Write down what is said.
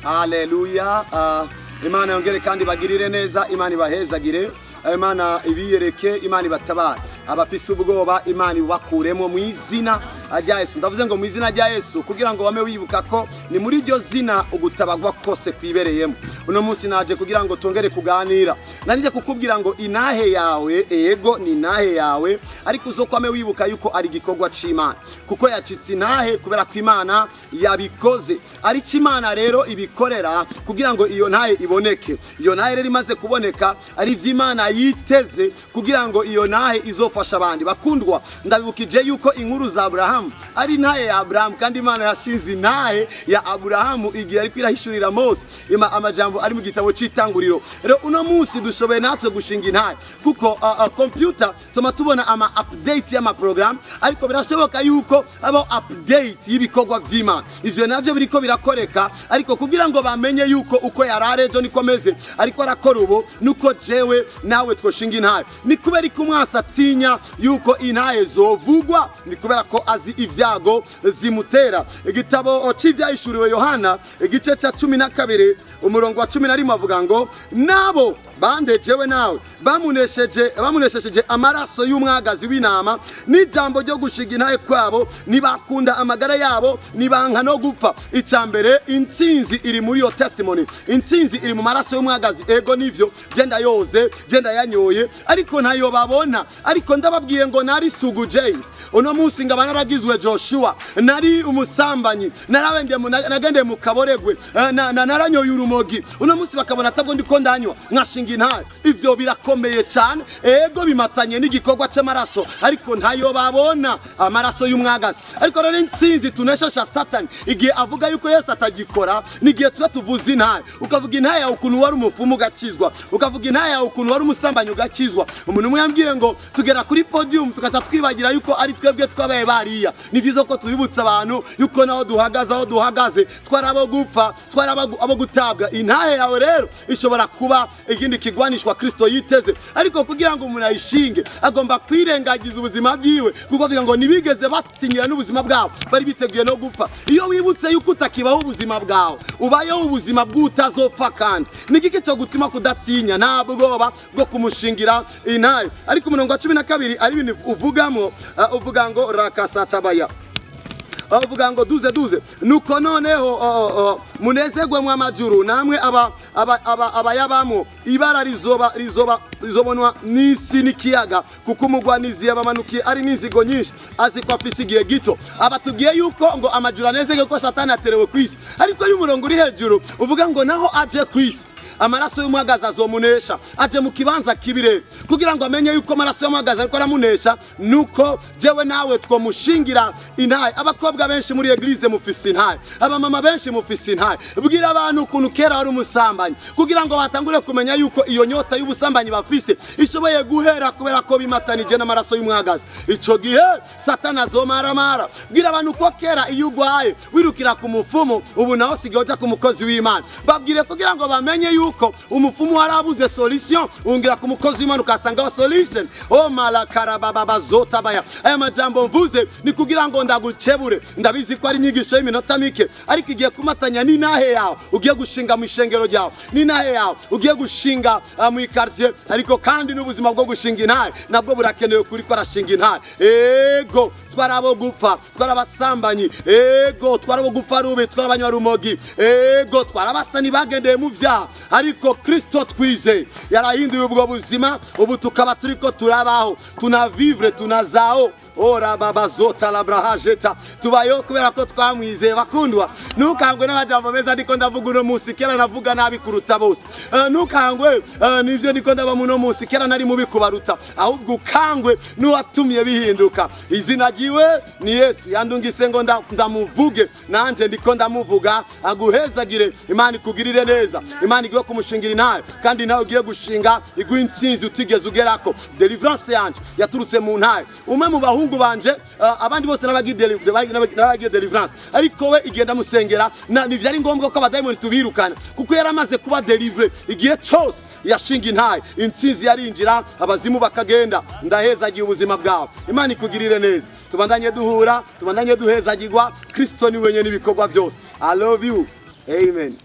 Haleluya. Imana yongere kandi bagirire neza, Imana ibahezagire, Imana ibiyereke, Imana ibatabare. Abafise ubwoba, Imana ibakuremo mu izina rya Yesu. Ndavuze ngo mu izina rya Yesu, kugira ngo wame wibuka ko ni muri iryo zina ugutabagwa kose kwibereyemo. Uno munsi naje kugira ngo tongere kuganira. Nanije kukubwira ngo intahe yawe, ego, ni intahe yawe, ariko uzokwame wibuka yuko ari igikorwa c'Imana, kuko yacitse intahe kubera ko Imana yabikoze. Ariko Imana rero ibikorera kugira ngo iyo ntahe iboneke. Iyo ntahe rero imaze kuboneka, ari iby'Imana yiteze kugira ngo iyo ntahe izofasha abandi. Bakundwa, ndabibukije yuko inkuru za Aburahamu ari intahe ya Aburahamu, kandi Imana yashinze intahe ya Aburahamu igihe ariko irahishurira Mose amajambo ari mu gitabo c'Itanguriro. Rero uno munsi dushoboye natwe gushinga intahe, kuko computer tuma tubona ama update y'ama program, ariko birashoboka yuko abo update y'ibikorwa vy'Imana, ivyo navyo biriko birakoreka. Ariko kugira ngo bamenye yuko uko yarare ejo niko ameze ariko arakora ubu, nuko jewe nawe twoshinga intahe. Ni kubera ko umwasi atinya yuko intahe zovugwa, ni kubera ko azi ivyago zimutera. Igitabo c'Ivyahishuriwe Yohana, igice ca 12, umurongo wa 11, avuga ngo nabo bande? Jewe nawe. Bamunesheje, bamuneshesheje amaraso y'umwagazi w'intama n'ijambo ryo gushiga intahe kwabo, ntibakunda amagara yabo, nibanka no gupfa. Icya mbere, intsinzi iri muri iyo testimony, intsinzi iri mu maraso y'umwagazi. Ego nivyo, genda yoze, genda yanyoye, ariko ntayo babona. Ariko ndababwiye ngo nari Sugu J, uno munsi ngaba naragizwe Joshua. Nari umusambanyi, nagendeye mu kaboregwe, naranyoye urumogi. Uno munsi bakabona atabwo ndiko ndanywa, nkashinga intahe. Ivyo birakomeye cyane. Ego, bimatanye n'igikorwa c'amaraso, ariko ntayo babona, amaraso y'umwagazi. Ariko rero intsinzi tuneshesha Satani igihe avuga yuko Yesu atagikora, n'igihe tuba tuvuze intahe. Ukavuga intahe yawe ukuntu wari umufumu ugakizwa, ukavuga intahe yawe ukuntu wari umusambanyi ugakizwa. Umuntu umwe yambwiye ngo tugera kuri podium tugaca twibagira yuko ari twebwe twabaye bariya. Ni byiza ko tubibutsa abantu yuko naho duhagaze, aho duhagaze, twari abo gupfa, twari abo gutabwa. Intahe yawe rero ishobora kuba ikindi kigwanishwa Kristo yiteze, ariko kugira ngo umuntu ayishinge agomba kwirengagiza ubuzima bwiwe, kuko avuga ngo ntibigeze batinyira n'ubuzima bwabo, bari biteguye no gupfa. Iyo wibutse yuko utakibaho ubuzima bwawe, ubayeho ubuzima bw'utazopfa, kandi ni igiki cyo gutuma kudatinya? Nta bwoba bwo kumushingira intahe. Ariko umurongo wa 12 ari ibintu uvugamo, uvuga ngo rakasatabaya, uvuga ngo duze duze. Nuko noneho munezerwe mw'amajuru namwe abayabamwo. Ibara rizoba rizobonwa n'isi n'ikiyaga, kuko umugwanizi yabamanukiye ari n'inzigo nyinshi, azi ko afise igihe gito. Abatubwiye yuko ngo amajuru anezerwe ko Satani aterewe ku isi, ariko iyo umurongo uri hejuru uvuga ngo naho aje ku isi, amaraso y'umwagazi azomunesha. Aje mu kibanza kibire kugira ngo amenye yuko amaraso y'umwagazi ariko aramunesha, nuko jewe nawe twomushingira intahe. Abakobwa benshi muri église mufise intahe, abamama benshi mufise intahe. Bwira abantu ukuntu kera wari umusambanyi, kugira ngo batangure kumenya yuko iyo nyota y'ubusambanyi bafise ishoboye guhera kubera ko bimatanije n'amaraso y'umwagazi. Ico gihe Satani azomaramara. Bwira abantu ko kera iyo ugwaye wirukira ku mufumu, ubu naho sigaye uja ku mukozi w'Imana. Babwire kugira ngo bamenye yuko umufumu warabuze solution, wungira ku mukozi w'Imana ukasangaho solution. O malakarabababazotabaya. Aya majambo mvuze ni kugira ngo ndagukebure. Ndabizi ko ari inyigisho y'iminota mike, ariko igiye kumatanya n'intahe yawe ugiye gushinga mu ishengero ryawe, n'intahe yawe ugiye gushinga mu ikartier. Ariko kandi n'ubuzima bwo gushinga intahe nabwo burakenewe kuri ko arashinga intahe. Ego, twari abo gupfa, twari abasambanyi, ego, twari abo gupfa rubi, twari abanywarumogi, ego, twari abasani bagendeye mu vyaha, ariko Kristo twizeye yarahinduye ubwo buzima. Ubu tukaba turiko turabaho, tunavivre, tunazao ora babazota labrahajeta. Tubayeho kubera ko twamwizeye. Bakundwa, ntukangwe n'amajambo meza ndiko ndavuga uno munsi. Kera navuga nabi kuruta bose. Ntukangwe nivyo ndiko ndaba muno munsi. Kera nari mubi kubaruta. Ahubwo ukangwe n'uwatumye bihinduka. Izina ryiwe ni Yesu. Yandungise ngo ndamuvuge, nanje ndiko ndamuvuga. Aguhezagire, Imana ikugirire neza, Imana igiye kumushingira intahe, kandi nawe ugiye gushinga iguha intsinzi utigeze ugerako. Deliverance yanje yaturutse mu ntahe. Umwe mu bahungu banje, abandi bose n'abagiye deliverance, ariko we igenda musengera ntivyari ngombwa ko abadayimoni tubirukana, kuko yaramaze kuba délivré. Igihe cyose yashinga intahe, intsinzi yarinjira, abazimu bakagenda. Ndahezagiye ubuzima bwawe, Imana ikugirire neza. Tubandanye duhura, tubandanye duhezagirwa. Kristo ni wenyine n'ibikorwa byose. I love you, amen.